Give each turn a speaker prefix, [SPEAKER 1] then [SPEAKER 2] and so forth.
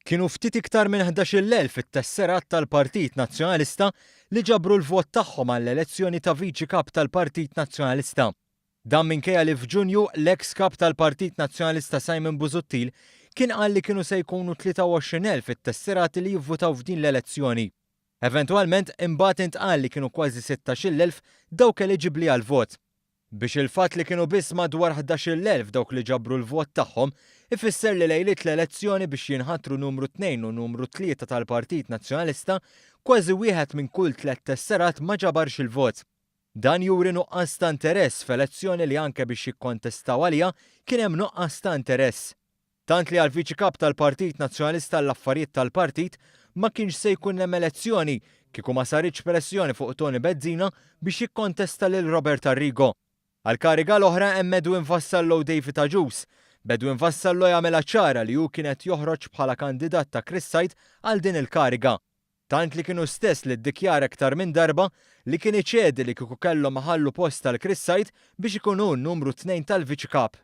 [SPEAKER 1] Kienu ftit iktar minn 11,000 it-tesserat tal-Partit Nazzjonalista li ġabru l-vot tagħhom għall-elezzjoni ta' Viċi Kap tal-Partit Nazzjonalista. Dan minkejja li f'Ġunju l-eks Kap tal-Partit Nazzjonalista Simon Busuttil kien qal li kienu se jkunu 23,000 it-tesserati li jivvutaw f'din l-elezzjoni. Eventwalment imbagħad intqal li kienu kważi 16,000 dawk eliġibbli għall-vot. Biex il-fatt li kienu biss madwar 11,000 dawk li ġabru l-vot tagħhom ifisser li lejliet l-elezzjoni biex jinħatru numru tnejn u numru tlieta tal-Partit Nazzjonalista, kważi wieħed minn kull tlett tesserat ma ġabarx il-vot. Dan juri nuqqas ta' interess f'elezzjoni li anke biex jikkontestaw għaliha kien hemm nuqqas ta' interess. Tant li għall-Viċi Kap tal-Partit Nazzjonalista għall-Affarijiet tal-Partit ma kienx se jkun hemm elezzjoni kieku ma saritx pressjoni fuq Toni Bezzina biex jikkontesta lil Robert Arrigo. Għall-kariga l-oħra hemm Edwin Vassallo u David Agius, b'Edwin Vassallo jagħmilha ċara li hu kien qed joħroġ bħala kandidat ta' Chris Said għal din il-kariga. Tant li kien hu stess li ddikjara iktar minn darba li kien iċedi li kieku kellhom iħallu post għal Chris Said biex ikun hu n-numru tnejn tal-Viċi Kap.